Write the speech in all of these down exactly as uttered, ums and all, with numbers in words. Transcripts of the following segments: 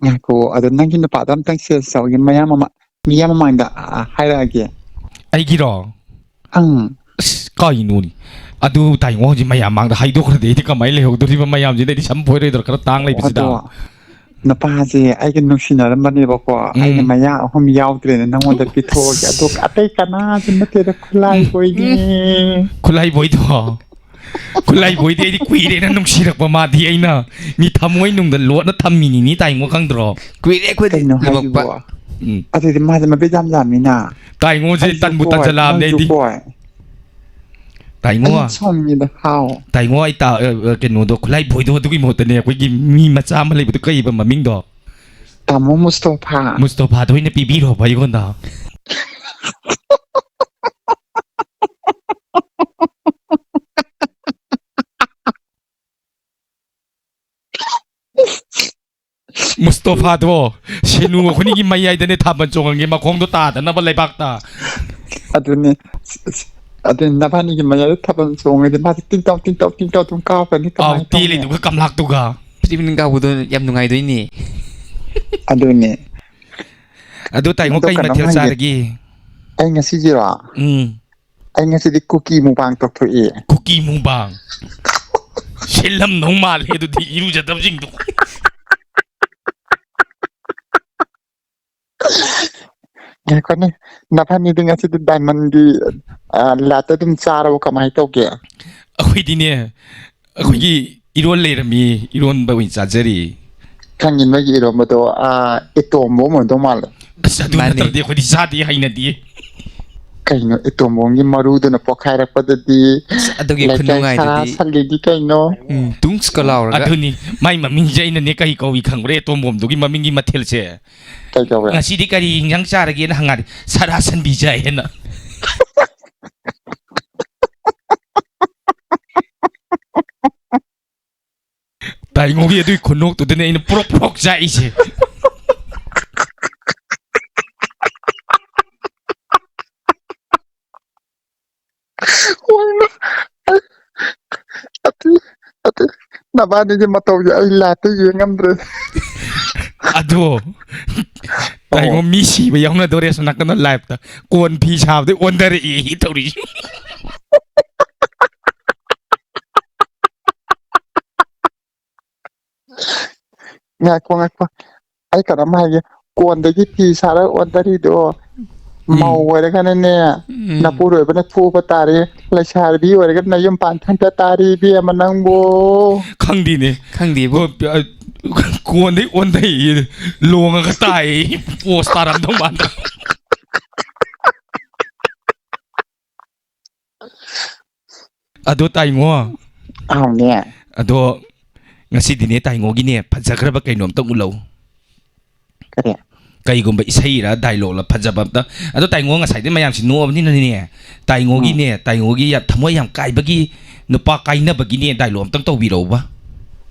ꯉꯥꯏꯈꯣ, ꯑꯗꯣ ꯅꯪꯒꯤ ꯅꯨꯄꯥꯗꯣ ꯑꯝꯇꯪ ꯁꯦꯜ ꯆꯥꯎꯒꯤ, ꯃꯌꯥꯝ ꯑꯃ, ꯃꯤꯌꯥꯝ ꯃꯃꯥꯡꯗ, ꯑ, ꯍꯥꯏꯔꯛꯑꯒꯦ꯫ ꯑꯩꯒꯤꯔꯣ? ꯑꯪ꯫ ꯑꯁ, ꯀꯩꯅꯣꯅꯤ? ꯑꯗꯨ ꯇꯥꯏꯉꯣ ꯍꯧꯖꯤꯛ ꯃꯌꯥꯝ ꯃꯥꯡꯗ ꯍꯥꯏꯗꯣꯛꯈ꯭ꯔꯗꯤ ꯑꯩꯗꯤ ꯀꯃꯥꯏꯅ ꯂꯩꯍꯧꯗꯣꯔꯤꯕ? ꯃꯌꯥꯝꯁꯤꯗ ꯑꯩꯗꯤ ꯁꯝ ꯐꯣꯏꯔꯣꯏꯗ꯭ꯔꯣ? ꯈꯔ ꯇꯥꯡ ꯂꯩꯕꯁꯤꯗ꯫ ꯑꯗꯣ ꯅꯨꯄꯥꯁꯦ ꯑꯩꯒ ꯅꯨꯡꯁꯤꯅꯔꯝꯕꯅꯦꯕꯀꯣ, ꯎꯝ꯫ ꯑꯩꯅ ꯃꯌꯥ ꯑꯍꯨꯝ ꯌꯥꯎꯗ꯭ꯔꯦꯅ ꯅꯪꯉꯣꯟꯗ ꯄꯤꯊꯣꯛꯑꯒꯦ꯫ ꯑꯗꯣ ꯑꯇꯩ ꯀꯅꯥꯁꯨ ꯅꯠꯇꯦꯗ, ꯈꯨꯠꯂꯥꯏ ꯎꯝ꯫ ꯕꯣꯏꯅꯦ꯫ ꯎꯝ꯫ ꯈꯨꯠꯂꯥꯏ ꯕꯣꯏꯗꯣ? ꯈꯨꯠꯂꯥꯏ ꯕꯣꯏꯗꯤ ꯑꯩꯗꯤ ꯀꯨꯏꯔꯦꯅ ꯅꯨꯡꯁꯤꯔꯛꯄ ꯃꯥꯗꯤ꯫ ꯑꯩꯅ ꯃꯤ ꯊꯃꯣꯏ ꯅꯨꯡꯗ ꯂꯣꯠꯅ ꯊꯝꯃꯤꯅꯤꯅꯤ ꯇꯥꯏꯉꯣ, ꯈꯪꯗ꯭ꯔꯣ? ꯀꯨꯏꯔꯦ ꯑꯩꯈꯣꯏꯗꯤ ꯀꯩꯅꯣ ꯂꯨꯍꯣꯡꯕ꯫ ꯍꯥꯏꯁꯤꯕꯣ? ꯎꯝ꯫ ꯑꯗꯨꯗꯤ ꯃꯥꯁꯦ ꯃꯕꯤꯠ ꯌꯥꯝ ꯌꯥꯝꯃꯤꯅ꯫ ꯇꯥꯏꯉꯣꯁꯦ ꯑꯩꯁꯨ ꯇꯟꯕꯨ ꯀꯣꯏ, ꯇꯟꯖꯜꯂꯛꯑꯕꯅꯦ ꯅꯪꯁꯨ ꯑꯩꯗꯤ꯫ ꯀꯣꯏ꯫ ꯇꯥꯏꯉꯣ꯫ ꯑꯩ ꯁꯥꯎꯅꯤꯡꯉꯤꯗ, ꯍꯥꯎ꯫ ꯇꯥꯏꯉꯣ, ꯑꯩ ꯇꯥ-, ꯑ, ꯑ, ꯀꯩꯅꯣꯗꯣ, ꯈꯨꯠꯂꯥꯏ ꯕꯣꯏꯗꯣ ꯑꯗꯨꯒꯤ ꯃꯍꯨꯠꯇꯅꯦ, ꯑꯩꯈꯣꯏꯒꯤ ꯃꯤ ꯃꯆꯥ ꯑꯃ ꯂꯩꯕꯗꯣ, ꯀꯩꯕ ꯃꯃꯤꯡꯗꯣ? ꯇꯥꯃꯣ ꯃꯨꯁꯇꯣꯐꯥ꯫ ꯃꯨꯁꯇꯣꯐꯥꯗꯣ ꯑꯣꯏꯅ ꯄꯤꯕꯤꯔꯣꯕ ꯑꯩꯉꯣꯟꯗ꯫ ꯃꯨꯁꯇꯣꯐꯥꯗꯣ, ꯁꯦꯅꯨ ꯑꯩꯈꯣꯏꯅꯤꯒꯤ ꯃꯌꯥꯏꯗꯅꯦ ꯊꯥꯕꯜ ꯆꯣꯡꯍꯟꯒꯦ, ꯃꯈꯣꯡꯗꯣ ꯇꯥꯗꯅꯕ ꯂꯩꯕꯥꯛꯇ꯫ ꯑꯗꯨꯅꯦ, ꯑꯗꯨꯅꯦ, ꯅꯕꯥꯅꯤꯒꯤ ꯃꯌꯥꯏꯗ ꯊꯥꯕꯜ ꯆꯣꯡꯉꯗꯤ ꯃꯥꯗꯤ ꯇꯤꯡꯇꯥꯎ, ꯇꯤꯡꯇꯥꯎ, ꯇꯤꯡꯇꯥꯎ ꯑꯗꯨꯝ ꯀꯥꯞꯀꯅꯤ꯫ ꯑꯥꯎ, ꯀꯃꯥꯏꯅ ꯇꯧꯅꯤ? ꯇꯦꯜꯂꯤꯗꯨꯒ ꯀꯝꯂꯥꯛꯇꯨꯒ꯫ ꯐꯤꯂꯝ ꯀꯥꯎꯕꯗꯣ ꯌꯥꯝ ꯅꯨꯡꯉꯥꯏꯗꯣꯏꯅꯦ꯫ ꯑꯗꯨꯅꯦ꯫ ꯑꯗꯨ ꯇꯥꯏꯉꯣ, ꯑꯗꯣ ꯀꯩ ꯀꯩꯅꯣꯝ ꯃꯊꯦꯜ ꯍꯪꯒꯦ꯫ ꯆꯥꯔꯒꯦ? ꯑꯩ ꯉꯁꯤꯒꯤꯔꯣ? ꯎꯝ꯫ ꯑꯩ ꯉꯁꯤꯗꯤ ꯀꯨꯀꯤ ꯃꯨꯛꯕꯥꯡ ꯇꯧꯊꯣꯛꯑꯦ꯫ ꯀꯨꯀꯤ ꯃꯨꯛꯕꯥꯡ? ꯁꯤꯜꯂꯝꯗꯧ ꯃꯥꯜꯂꯦ ꯑꯗꯨꯗꯤ, ꯏꯔꯨꯖꯗꯕꯁꯤꯡꯗꯣ꯫ ꯉꯥꯏꯈꯣꯅꯦ, ꯅꯕꯥꯅꯤꯗꯤ ꯉꯁꯤꯗꯤ ꯗꯥꯏꯃꯟꯒꯤ, ꯑ, ꯂꯥꯠꯇ ꯑꯗꯨꯝ ꯆꯥꯔꯕ ꯀꯃꯥꯏꯅ ꯇꯧꯒꯦ? ꯑꯩꯈꯣꯏꯗꯤꯅꯦ, ꯑꯩꯈꯣꯏꯒꯤ ꯏꯔꯣꯟ ꯂꯩꯔꯝꯃꯤ, ꯏꯔꯣꯟꯕ ꯑꯣꯏꯅ ꯆꯥꯖꯔꯤ꯫ ꯈꯪꯉꯤ, ꯅꯣꯏꯒꯤ ꯏꯔꯣꯟꯕꯗꯣ, ꯑ, ꯑꯦꯇꯣꯝ ꯕꯣꯝ ꯑꯣꯏꯔꯝꯗꯧ ꯃꯥꯜꯂꯦ꯫ ꯑꯁ, ꯑꯗꯨ ꯃꯥꯅꯦ꯫ ꯅꯠꯇ꯭ꯔꯗꯤ ꯑꯩꯈꯣꯏꯗꯤ ꯆꯥꯗꯦ, ꯍꯩꯅꯗꯦ꯫ ꯀꯩꯅꯣ, ꯑꯦꯇꯣꯝ ꯕꯣꯝꯒꯤ ꯃꯔꯨꯗꯨꯅ ꯄꯣꯛꯈꯥꯏꯔꯛꯄꯗꯗꯤ ꯑꯁ, ꯑꯗꯨꯒꯤ ꯂꯩꯀꯥꯏ ꯈꯨꯅꯨꯡꯉꯥꯏꯗꯨꯗꯤ꯫ ꯁꯥꯔꯥ ꯁꯜꯂꯤꯗꯤ ꯀꯩꯅꯣ? ꯎꯝ, ꯇꯨꯡꯁ ꯀꯂꯥꯎꯔꯒ꯫ ꯑꯗꯨꯅꯤ, ꯃꯥꯏ ꯃꯃꯤꯡꯁꯦ ꯑꯩꯅꯅꯦ ꯀꯔꯤ ꯀꯧꯏ ꯈꯪꯕ꯭ꯔꯥ? ꯑꯦꯇꯣꯝ ꯕꯣꯝꯗꯨꯒꯤ ꯃꯃꯤꯡꯒꯤ ꯃꯊꯦꯜꯁꯦ꯫ ꯀꯩ ꯀꯧꯋꯦ? "ꯉꯁꯤꯗꯤ ꯀꯔꯤ ꯏꯟꯖꯥꯡ ꯆꯥꯔꯒꯦꯅ?" ꯍꯪꯉꯗꯤ, "ꯁꯥꯔꯥ ꯁꯟꯕꯤ ꯆꯥꯏ" ꯍꯥꯏꯅ꯫ ꯇꯥꯏꯉꯣꯒꯤ ꯑꯗꯨꯒꯤ ꯈꯨꯅꯣꯛꯇꯨꯗꯅꯦ ꯑꯩꯅ ꯄ꯭ꯔꯣꯛ ꯄ꯭ꯔꯣꯛ ꯆꯥꯛꯏꯁꯦ꯫ ꯑꯗꯨ, ꯑꯗꯨ, ꯅꯕꯥꯅꯤꯒꯤ ꯃꯇꯧꯁꯦ ꯑꯩ ꯂꯥꯠꯇ ꯌꯦꯡ ꯉꯝꯗ꯭ꯔꯦ꯫ ꯑꯗꯣ ꯇꯥꯏꯉꯣ, ꯃꯤ ꯁꯤꯕ ꯌꯥꯎꯅꯗꯣꯔꯦ ꯑꯁꯣꯝ ꯅꯥꯀꯟꯗ ꯂꯥꯏꯞꯇ꯫ ꯀꯣꯟ ꯐꯤ ꯁꯥꯕꯗꯩ ꯑꯣꯟꯊꯔꯛꯏ ꯇꯧꯔꯤꯁꯤ꯫ ꯉꯥꯏꯈꯣ, ꯉꯥꯏꯈꯣ꯫ ꯑꯩ ꯀꯩꯅꯣꯝ ꯍꯥꯏꯒꯦ꯫ ꯀꯣꯟꯗꯒꯤ ꯐꯤ ꯁꯥꯔꯒ ꯑꯣꯟꯊꯔꯤꯗꯣ, ꯎꯝ꯫ ꯃꯧ ꯑꯣꯏꯔꯒꯅꯅꯦ, ꯎꯝ꯫ ꯅꯄꯨꯔꯣꯏꯕꯅ ꯐꯨꯕ ꯇꯥꯔꯦ꯫ ꯂꯩꯁꯥꯕꯤ ꯑꯣꯏꯔꯒꯅ ꯌꯨꯝ ꯄꯥꯟ ꯊꯪꯗ ꯇꯥꯔꯦ, ꯏꯕꯦꯝꯃ ꯅꯪꯕꯨ꯫ ꯈꯪꯗꯦꯅꯦ꯫ ꯈꯪꯗꯦꯕꯨ꯫ ꯀꯣꯟ-, ꯑ, ꯀꯣꯟꯗꯩ ꯑꯣꯟꯊꯩ, ꯂꯣꯡꯉꯒ ꯇꯥꯏ꯫ ꯄꯣꯁ ꯇꯥꯔꯝꯗꯧ ꯃꯥꯟꯗ꯭ꯔꯣ? ꯑꯗꯣ ꯇꯥꯏꯉꯣ꯫ ꯍꯥꯎꯅꯦ꯫ ꯑꯗꯣ ꯉꯁꯤꯗꯤꯅꯦ ꯇꯥꯏꯉꯣꯒꯤꯅꯦ ꯐꯖꯈ꯭ꯔꯕ ꯀꯩꯅꯣꯝꯇ ꯎꯠꯂꯧ꯫ ꯀꯔꯤ? ꯀꯩꯒꯨꯝꯕ ꯏꯁꯩꯔ ꯗꯥꯏꯂꯣꯛꯂ ꯐꯖꯕ ꯑꯝꯇ꯫ ꯑꯗꯣ ꯇꯥꯏꯉꯣ, ꯉꯁꯥꯏꯗꯩ ꯃꯌꯥꯝꯁꯤ ꯅꯣꯛꯑꯕꯅꯤꯅꯅꯦ, ꯇꯥꯏꯉꯣꯒꯤꯅꯦ, ꯎꯝ꯫ ꯇꯥꯏꯉꯣꯒꯤ ꯌꯥꯝ ꯊꯃꯣꯏ ꯌꯥꯝ ꯀꯥꯏꯕꯒꯤ ꯅꯨꯄꯥ ꯀꯥꯏꯅꯕꯒꯤꯅꯦ ꯗꯥꯏꯂꯣꯛ ꯑꯝꯇꯪ ꯇꯧꯕꯤꯔꯛꯎꯕ꯫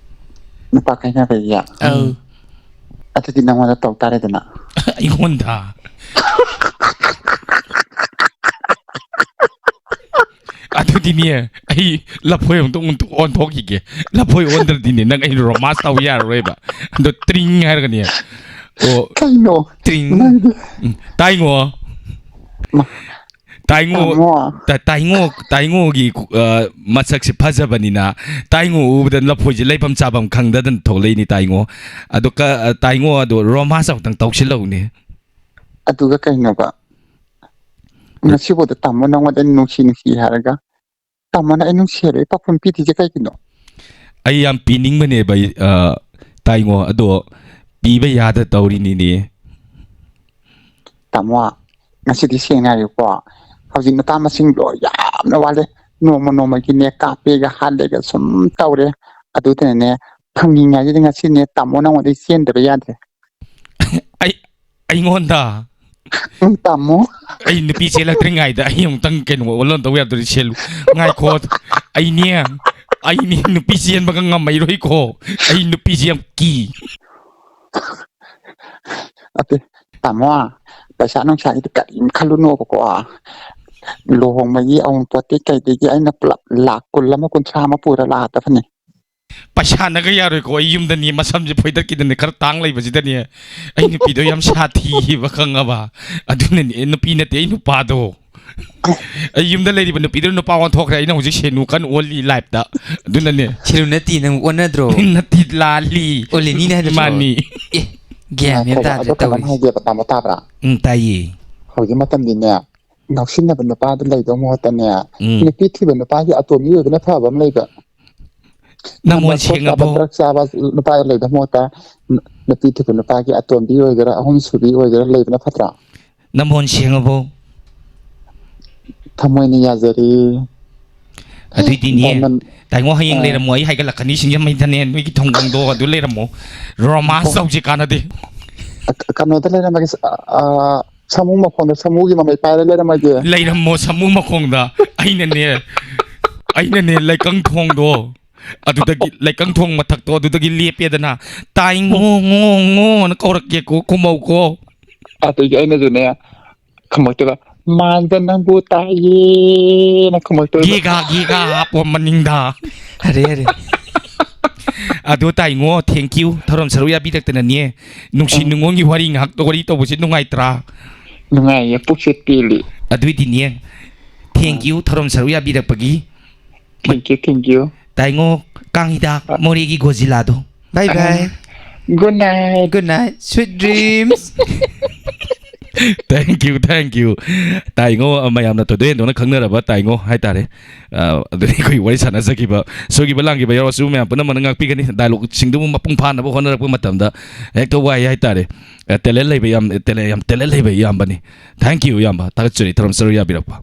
ꯅꯨꯄꯥ ꯀꯥꯏꯅꯕꯒꯤ? ꯑꯧ꯫ ꯎꯝ꯫ ꯑꯗꯨꯗꯤ ꯅꯪꯉꯣꯟꯗ ꯇꯧ ꯇꯥꯔꯦꯗꯅ꯫ ꯑꯩꯉꯣꯟꯗ? ꯑꯗꯨꯗꯤꯅꯦ, ꯑꯩ ꯂꯐꯣꯏ ꯑꯃꯨꯛꯇ ꯑꯣꯟꯊꯣꯛꯈꯤꯒꯦ꯫ ꯂꯐꯣꯏ ꯑꯣꯟꯗ꯭ꯔꯗꯤꯅꯦ, ꯅꯪ ꯑꯩ ꯔꯣꯃꯥꯟꯁ ꯇꯧ ꯌꯥꯔꯔꯣꯏꯕ꯫ ꯑꯗꯣ ꯇ꯭ꯔꯤꯡ ꯍꯥꯏꯔꯒꯅꯦ꯫ ꯑꯣ, ꯀꯩꯅꯣ? ꯇ꯭ꯔꯤꯡ꯫ ꯅꯪꯗꯤ ꯎꯝ, ꯇꯥꯏꯉꯣ꯫ ꯃ-, ꯇꯥꯏꯉꯣ, ꯇꯥꯃꯣ꯫ ꯇꯥ-, ꯇꯥꯏꯉꯣ, ꯇꯥꯏꯉꯣꯒꯤ, ꯑ, ꯃꯁꯛꯁꯦ ꯐꯖꯕꯅꯤꯅ, ꯇꯥꯏꯉꯣ ꯎꯕꯗ ꯂꯐꯣꯏꯁꯦ ꯂꯩꯐꯝ ꯆꯥꯐꯝ ꯈꯪꯗꯗꯅ ꯊꯣꯛꯂꯛꯏꯅꯤ, ꯇꯥꯏꯉꯣ꯫ ꯑꯗꯣ ꯀ-, ꯑ, ꯇꯥꯏꯉꯣ, ꯑꯗꯣ ꯔꯣꯃꯥꯟꯁ ꯑꯃꯨꯛꯇꯪ ꯇꯧꯁꯤꯜꯂꯛꯎꯅꯦ꯫ ꯑꯗꯨꯒ ꯀꯩꯅꯣꯕ? ꯉꯁꯤꯐꯥꯎꯗ ꯇꯥꯃꯣ ꯅꯉꯣꯟꯗ ꯅꯨꯡꯁꯤ ꯅꯨꯡꯁꯤ ꯍꯥꯏꯔꯒ, ꯇꯥꯃꯣꯅ ꯑꯩ ꯅꯨꯡꯁꯤ ꯍꯥꯏꯕꯒꯤ ꯄꯥꯎꯈꯨꯝ ꯄꯤꯗ꯭ꯔꯤꯁꯦ ꯀꯩꯒꯤꯅꯣ? ꯑꯩ ꯌꯥꯝ ꯄꯤꯅꯤꯡꯕꯅꯦꯕ, ꯑꯩ, ꯑ, ꯇꯥꯏꯉꯣ, ꯑꯗꯣ ꯄꯤꯕ ꯌꯥꯗ ꯇꯧꯔꯤꯅꯤꯅꯦ꯫ ꯇꯥꯃꯣ, ꯉꯁꯤꯗꯤ ꯁꯦꯡꯅ ꯍꯥꯏꯒꯦꯀꯣ, ꯍꯧꯖꯤꯛ ꯅꯨꯄꯥ ꯃꯁꯤꯡ ꯂꯣꯏ ꯌꯥꯝꯅ ꯋꯥꯠꯂꯦ꯫ ꯅꯣꯡꯃ ꯅꯣꯡꯃꯒꯤꯅꯦ ꯀꯥꯞꯄꯦꯒ ꯍꯥꯠꯂꯦꯒ ꯁꯨꯝ ꯇꯧꯔꯦ꯫ ꯑꯗꯨꯗꯨꯅꯅꯦ, ꯐꯪꯉꯤꯉꯩꯁꯤꯗꯤ ꯉꯁꯤꯅꯦ ꯇꯥꯃꯣ ꯅꯉꯣꯟꯗ ꯆꯦꯟꯗꯕ ꯌꯥꯗ꯭ꯔꯦ꯫ ꯑꯩ, ꯑꯩꯉꯣꯟꯗ? ꯎꯝ, ꯇꯥꯃꯣ꯫ ꯑꯩ ꯅꯨꯄꯤ ꯆꯦꯜꯂꯛꯇ꯭ꯔꯤꯉꯩꯗ ꯑꯩ ꯑꯃꯨꯛꯇꯪ ꯀꯩꯅꯣ ꯑꯣꯜꯂꯣꯟ ꯇꯧ ꯌꯥꯗꯣꯔꯤ ꯁꯦꯜꯂꯨ꯫ ꯉꯥꯏꯈꯣ, ꯑꯩꯅꯦ, ꯑꯩꯅꯦ ꯅꯨꯄꯤ ꯆꯦꯟꯕꯒ ꯉꯝꯃꯩꯔꯣꯏꯀꯣ꯫ ꯑꯩ ꯅꯨꯄꯤꯁꯦ ꯌꯥꯝ ꯀꯤ꯫ ꯑꯗꯨ, ꯇꯥꯃꯣ, ꯄꯩꯁꯥ ꯅꯨꯡꯁꯥꯒꯤꯗꯤ ꯀꯔꯤꯝ ꯈꯜꯂꯨꯅꯣꯕꯀꯣ꯫ ꯂꯨꯍꯣꯡꯕꯒꯤ ꯑꯎꯟꯄꯣꯠꯇꯤ ꯀꯩꯗꯒꯤ ꯑꯩꯅ ꯄꯨꯂꯞ ꯂꯥꯛ ꯀꯨꯟ ꯑꯃ, ꯀꯨꯟꯊ꯭ꯔꯥ ꯑꯃ ꯄꯨꯔ ꯂꯥꯛꯑꯗꯕꯅꯤ꯫ ꯄꯩꯁꯥꯅꯒ ꯌꯥꯔꯣꯏꯀꯣ꯫ ꯑꯩ ꯌꯨꯝꯗꯅꯤ, ꯃꯁꯝꯁꯦ ꯐꯣꯏꯗꯠꯈꯤꯗꯅꯦ, ꯈꯔ ꯇꯥꯡ ꯂꯩꯕꯁꯤꯗꯅꯦ꯫ ꯑꯩ ꯅꯨꯄꯤꯗꯣ ꯌꯥꯝ ꯁꯥꯊꯤꯕ, ꯈꯪꯉꯕ? ꯑꯗꯨꯅꯅꯦ, ꯑꯦ, ꯅꯨꯄꯤ ꯅꯠꯇꯦ, ꯑꯩ ꯅꯨꯄꯥꯗꯣ꯫ ꯑꯩ ꯌꯨꯝꯗ ꯂꯩꯔꯤꯕ ꯅꯨꯄꯤꯗꯨꯅ ꯅꯨꯄꯥ ꯑꯣꯟꯊꯣꯛꯈ꯭ꯔꯦ꯫ ꯑꯩꯅ ꯍꯧꯖꯤꯛ ꯁꯦꯅꯨ ꯀꯟꯅ ꯑꯣꯜꯂꯤ ꯂꯥꯏꯞꯇ꯫ ꯑꯗꯨꯅꯅꯦ꯫ ꯁꯦꯅꯨ ꯅꯠꯇꯦ, ꯅꯪ ꯑꯣꯟꯅꯗ꯭ꯔꯣ? ꯅꯠꯇꯦ, ꯂꯥꯜꯂꯤ꯫ ꯑꯣꯜꯂꯤꯅꯤꯅꯦ ꯍꯥꯏꯗꯨꯁꯨ꯫ ꯃꯥꯅꯤ꯫ ꯑꯦ, ꯒ꯭ꯌꯥꯟ ꯃꯦꯟ ꯉꯥꯏꯈꯣꯕ, ꯇꯥꯗ꯭ꯔꯦ ꯑꯗꯣ ꯀꯩꯅꯣꯝ ꯇꯧꯔꯤꯁꯦ꯫ ꯍꯥꯏꯒꯦꯕ, ꯇꯥꯃꯣ ꯇꯥꯕ꯭ꯔꯥ? ꯎꯝ, ꯇꯥꯏꯌꯦ꯫ ꯍꯧꯖꯤꯛ ꯃꯇꯝꯗꯤꯅꯦ, ꯉꯥꯎꯁꯤꯟꯅꯕ ꯅꯨꯄꯥꯗ ꯂꯩꯗꯧ ꯃꯍꯨꯠꯇꯅꯦ, ꯎꯝ꯫ ꯅꯨꯄꯤ ꯊꯤꯕ ꯅꯨꯄꯥꯒꯤ ꯑꯇꯣꯝꯕꯤ ꯑꯣꯏꯕꯅ ꯐꯕ ꯑꯃ ꯂꯩꯕ꯫ ꯅꯝꯕꯣꯟ ꯅꯝꯕꯔ ꯐꯣꯔ ꯆꯥꯕ, ꯁꯦꯡꯉꯕꯣ? ꯗ꯭ꯔꯒ ꯆꯥꯕ ꯅꯨꯄꯥꯗ ꯂꯩꯗꯧ ꯃꯍꯨꯠꯇ, ꯅꯨꯄꯤ ꯊꯤꯕ ꯅꯨꯄꯥꯒꯤ ꯑꯇꯣꯝꯕꯤ ꯑꯣꯏꯒꯦꯔꯥ, ꯑꯍꯨꯝ ꯁꯨꯕꯤ ꯑꯣꯏꯒꯦꯔꯥ, ꯂꯩꯕꯅ ꯐꯠꯇ꯭ꯔꯥ? ꯅꯝꯕꯣꯟ ꯁꯦꯡꯉꯕꯣ? ꯊꯃꯣꯏꯅ ꯌꯥꯖꯔꯤ꯫ ꯑꯗꯨꯏꯗꯤꯅꯦ, ꯗꯥꯏꯃꯟ-, ꯇꯥꯏꯉꯣ, ꯍꯌꯦꯡ ꯑꯥ꯫ ꯂꯩꯔꯝꯃꯣ, ꯑꯩ ꯍꯥꯏꯒꯠꯂꯛꯀꯅꯤ ꯁꯤꯡꯖꯃꯩꯗꯅꯦ, ꯅꯣꯏꯒꯤ ꯊꯣꯡꯒꯪꯗꯣ ꯑꯗꯨ ꯂꯩꯔꯝꯃꯣ꯫ ꯔꯣꯃꯥꯟꯁ ꯍꯣ-, ꯇꯧꯁꯤ, ꯀꯥꯟꯅꯗꯦ꯫ ꯑ, ꯀ-, ꯀꯩꯅꯣꯗ ꯂꯩꯔꯝꯃꯒꯦ, ꯑ, ꯑ, ꯁꯥꯃꯨ ꯃꯈꯣꯡꯗ ꯁꯥꯃꯨꯒꯤ ꯃꯃꯩ ꯄꯥꯏꯔ ꯂꯩꯔꯝꯃꯒꯦ꯫ ꯂꯩꯔꯝꯃꯣ ꯁꯥꯃꯨ ꯃꯈꯣꯡꯗ꯫ ꯑꯩꯅꯅꯦ, ꯑꯩꯅꯅꯦ ꯂꯩꯀꯪ ꯊꯣꯡꯗꯣ, ꯑꯗꯨꯗꯒꯤ ꯂꯩꯀꯪ ꯊꯣꯡ ꯃꯊꯛꯇꯣ ꯑꯗꯨꯗꯒꯤ ꯂꯦꯞꯄꯦꯗꯅ, "ꯇꯥꯏ ꯉꯣ, ꯉꯣ, ꯉꯣꯅ ꯀꯧꯔꯛꯀꯦꯀꯣ, ꯈꯨꯝꯃꯧꯀꯣ"꯫ ꯑꯗꯒꯤ ꯑꯩꯅꯁꯨꯅꯦ, ꯈꯨꯝꯃꯛꯇꯣꯏꯕ, "ꯃꯥꯟꯗ ꯅꯪꯕꯨ ꯇꯥꯏꯌꯦꯅ" ꯈꯨꯝꯃꯛꯇꯣꯏꯕ꯫ ꯒꯦꯒꯥ, ꯒꯦꯒꯥ ꯍꯥꯞꯄꯣ ꯃꯅꯤꯡꯗ꯫ ꯑꯔꯦ, ꯑꯔꯦ꯫ ꯑꯗꯣ ꯇꯥꯏꯉꯣ, thank you, ꯊꯧꯔꯝ ꯁꯔꯨꯛ ꯌꯥꯕꯤꯔꯛꯇꯅꯅꯦ꯫ ꯅꯨꯡꯁꯤ ꯑꯥ꯫ ꯅꯨꯡꯉꯣꯟꯒꯤ ꯋꯥꯔꯤ ꯉꯥꯏꯍꯥꯛ ꯋꯥꯔꯤ ꯇꯧꯕꯁꯤ ꯅꯨꯡꯉꯥꯏꯇ꯭ꯔꯥ? ꯅꯨꯡꯉꯥꯏꯌꯦ, ꯄꯨꯛꯁꯦ ꯄꯦꯜꯂꯤ꯫ ꯑꯗꯨꯏꯗꯤꯅꯦ, thank ꯑꯥ꯫ You, ꯊꯧꯔꯝ ꯁꯔꯨꯛ ꯌꯥꯕꯤꯔꯛꯄꯒꯤ꯫ Thank you, thank you꯫ ꯇꯥꯏꯉꯣ, ꯀꯥꯡ ꯍꯤꯗꯥꯛ, ꯑꯥ꯫ ꯃꯣꯔꯦꯒꯤ ꯒꯣꯖꯤꯂꯥꯗꯣ꯫ Bye bye꯫ Ah. Good night꯫ Good night, sweet dreams꯫ Thank you, thank you꯫ ꯇꯥꯏꯉꯣ, ꯃꯌꯥꯝꯅ ꯊꯣꯏꯗꯣꯛ ꯍꯦꯟꯗꯣꯛꯅ ꯈꯪꯅꯔꯕ ꯇꯥꯏꯉꯣ ꯍꯥꯏꯇꯥꯔꯦ꯫ ꯑ, ꯑꯗꯨꯗꯤ ꯑꯩꯈꯣꯏ ꯋꯥꯔꯤ ꯁꯥꯟꯅꯖꯈꯤꯕ, ꯁꯣꯏꯈꯤꯕ ꯂꯥꯟꯈꯤꯕ ꯌꯥꯎꯔꯁꯨ ꯃꯌꯥꯝ ꯄꯨꯝꯅꯃꯛꯅ ꯉꯥꯛꯄꯤꯒꯅꯤ꯫ ꯗꯥꯏꯂꯣꯒꯁꯤꯡꯗꯨꯕꯨ ꯃꯄꯨꯡ ꯐꯥꯅꯕ ꯍꯣꯠꯅꯔꯛꯄ ꯃꯇꯝꯗ ꯍꯦꯛꯇ ꯋꯥꯏ ꯍꯥꯏꯇꯥꯔꯦ꯫ ꯑ, ꯇꯦꯂꯦꯟ ꯂꯩꯕ ꯌꯥꯝ, ꯇꯦꯂꯦꯟ, ꯌꯥꯝ ꯇꯦꯂꯦꯟ ꯂꯩꯕ ꯏꯌꯥꯝꯕꯅꯤ꯫ Thank you, ꯏꯌꯥꯝꯕ꯫ ꯊꯥꯒꯠꯆꯔꯤ, ꯊꯧꯔꯝ ꯁꯔꯨꯛ ꯌꯥꯕꯤꯔꯛꯄ꯫